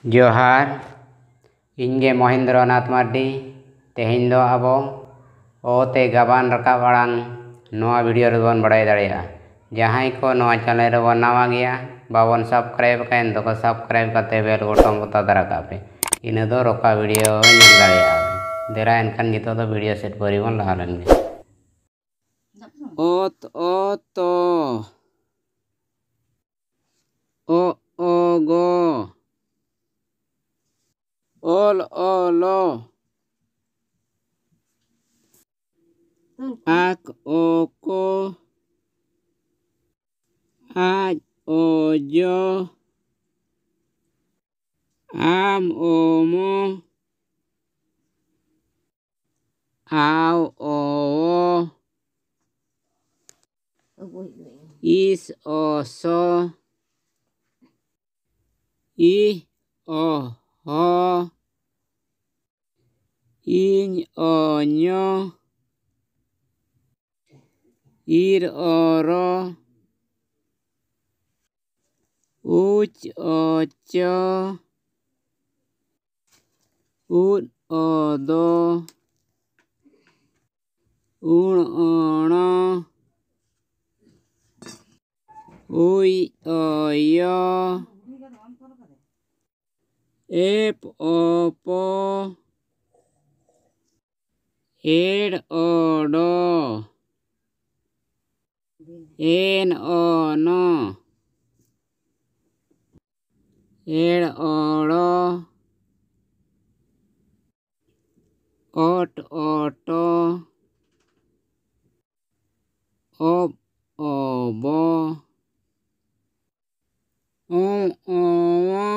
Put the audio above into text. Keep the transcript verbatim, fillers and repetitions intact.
ᱡᱚᱦᱟᱨ, ᱤᱧ ᱜᱮ ᱢᱚᱦᱮᱱᱫᱨᱚ ᱱᱟᱛᱷ ᱢᱟᱨᱰᱤ᱾ ᱛᱮᱦᱮᱧ ᱫᱚ ᱟᱵᱚ ᱚ ᱛᱮ ᱜᱟᱵᱟᱱ ᱨᱟᱠᱟᱵ ᱟᱲᱟᱝ ᱱᱚᱣᱟ ᱵᱷᱤᱰᱤᱭᱳ ᱨᱮᱵᱚᱱ ᱵᱟᱲᱟᱭ ᱫᱟᱲᱮᱭᱟᱜᱼᱟ᱾ ᱡᱟᱦᱟᱸᱭ ᱠᱚ ᱱᱚᱣᱟ ᱪᱮᱱᱮᱞ ᱨᱮᱵᱚᱱ ᱱᱟᱣᱟ ᱜᱮᱭᱟ, ᱵᱟᱵᱚᱱ ᱥᱟᱵᱥᱠᱨᱟᱭᱤᱵ ᱟᱠᱟᱫ, ᱮᱱ ᱫᱚᱠᱚ ᱥᱟᱵᱥᱠᱨᱟᱭᱤᱵ ᱠᱟᱛᱮ ᱵᱮᱞ ᱵᱚᱴᱚᱱ ᱠᱚ ᱛᱟᱫᱟ ᱨᱟᱠᱟᱵ ᱯᱮ᱾ ᱤᱱᱟᱹ ᱫᱚ ᱨᱚᱠᱟ ᱵᱷᱤᱰᱤᱭᱳ ᱧᱮᱞ ᱫᱟᱲᱮᱭᱟᱜᱼᱟ ᱯᱮ᱾ ᱫᱮᱞᱟ ᱮᱱᱠᱷᱟᱱ ᱱᱤᱛᱚᱜ ᱫᱚ ᱵᱷᱤᱰᱤᱭᱳ ᱥᱮᱫ ᱯᱟᱹᱨᱤ ᱵᱚᱱ ᱞᱟᱦᱟ ᱞᱮᱱ ᱜᱮ᱾ ᱚᱛ ᱚ ᱛᱚ᱾ ᱚ ᱚ ᱜᱚ᱾ ᱚᱞ ᱚ ᱞᱚ᱾ ᱟᱠ ᱚ ᱠᱚ᱾ ᱟᱡ ᱚ ᱡᱚ᱾ ᱟᱢ ᱚ ᱢᱚ᱾ ᱟᱣ ᱚ ᱣᱚ᱾ ᱤᱥ ᱚ ᱥᱚ᱾ ᱤᱦ ᱚ ᱦᱚ᱾ ᱤᱧ ᱚ ᱧᱚ᱾ ᱤᱨ ᱚ ᱨᱚ᱾ ᱩᱪ ᱚ ᱪᱚ᱾ ᱩᱫ ᱚ ᱫᱚ᱾ ᱩᱬ ᱚ ᱬᱚ᱾ ᱩᱭ ᱚ ᱭᱚ᱾ ᱮᱯ ᱚ ᱯᱚ᱾ ᱮᱲ ᱚ ᱰᱚ᱾ ᱮᱱ ᱚ ᱱᱚ᱾ ᱮᱲ ᱚ ᱲᱚ᱾ ᱚᱴ ᱚ ᱴᱚ᱾ ᱚᱵ ᱚ ᱵᱚ᱾ ᱚᱸ ᱚ ᱣᱚ᱾